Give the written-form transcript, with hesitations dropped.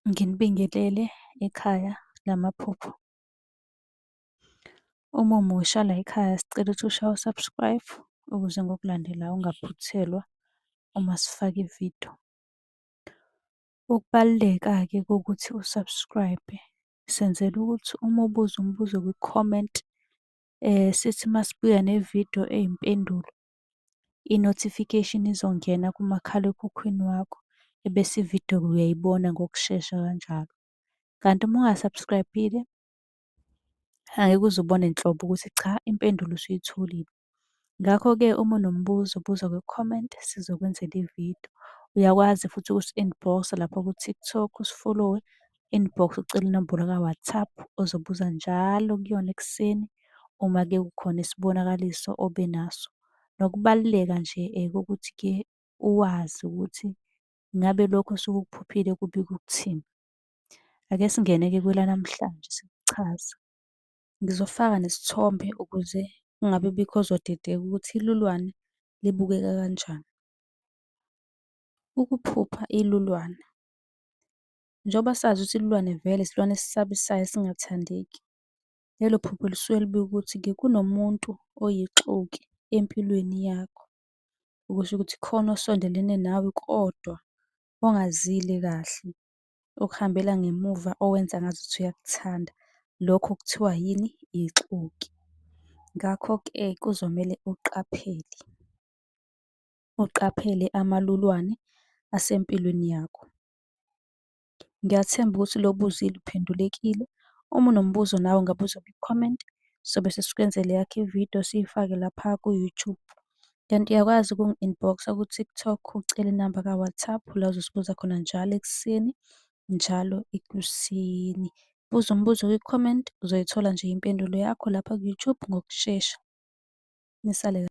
Nginibingelele ekhaya lamaphupho. Uma umusha layikhaya sicela ukuthi ushaye u-subscribe ukuze ngokulandelayo ungaphuthelwa uma sifaka ividiyo. Ukubaluleka-ke kokuthi u-subscribe-e, senzela ukuthi uma ubuza umbuzo kwi-comment, sithi uma sibuya nevidiyo eyimpendulo, i-notification izongena kumakhalekhukhwini wakho, ebese ividiyo uyayibona ngokushesha kanjalo. Kanti uma unga-subscribe-ile, angeke uze ubone nhlobo ukuthi cha impendulo usuyitholile. Ngakho-ke uma unombuzo buza kwi-comment sizokwenzela ividiyo. Uyakwazi futhi ukusi-inbox-a lapha ku-TikTok usifolowe, inbox ucele inombolo ka-WhatsApp ozobuza njalo kuyona ekuseni uma-ke kukhona isibonakaliso obe naso. Nokubaluleka nje kokuthi-ke uwazi ukuthi ngabe lokhu osuke ukuphuphile kubika ukuthini. Ake singene-ke kwelanamhlanje sikuchaze. Ngizofaka nesithombe ukuze kungabi bikho ozodideka ukuthi ilulwane libukeka kanjani. Ukuphupha ilulwane, njengoba sazi ukuthi ilulwane vele isilwane esisabisayo esingathandeki. Lelo phupho lisuke libika ukuthi-ke kunomuntu oyixoki empilweni yakho. Okusho ukuthi khona osondelene nawe kodwa ongazile kahle, okuhambela ngemuva, owenza ngazuthi uyakuthanda. Lokho kuthiwa yini? Ixoki. Ngakho-ke kuzomele uqaphele, uqaphele amalulwane asempilweni yakho. Ngiyathemba ukuthi lo obuzile uphendulekile. Uma unombuzo nawe ungabuza kwi-comment, sobe sesikwenzela eyakho ividiyo siyifake lapha ku-YouTube. Kanti uyakwazi ukungi-inbox-a ku-TikTok ucele inamba ka-WhatsApp, la ozosibuza khona njalo ekuseni, njalo ekuseni. Buza umbuzo kwi-comment, uzoyithola nje impendulo yakho lapha ku-YouTube ngokushesha. Nisale.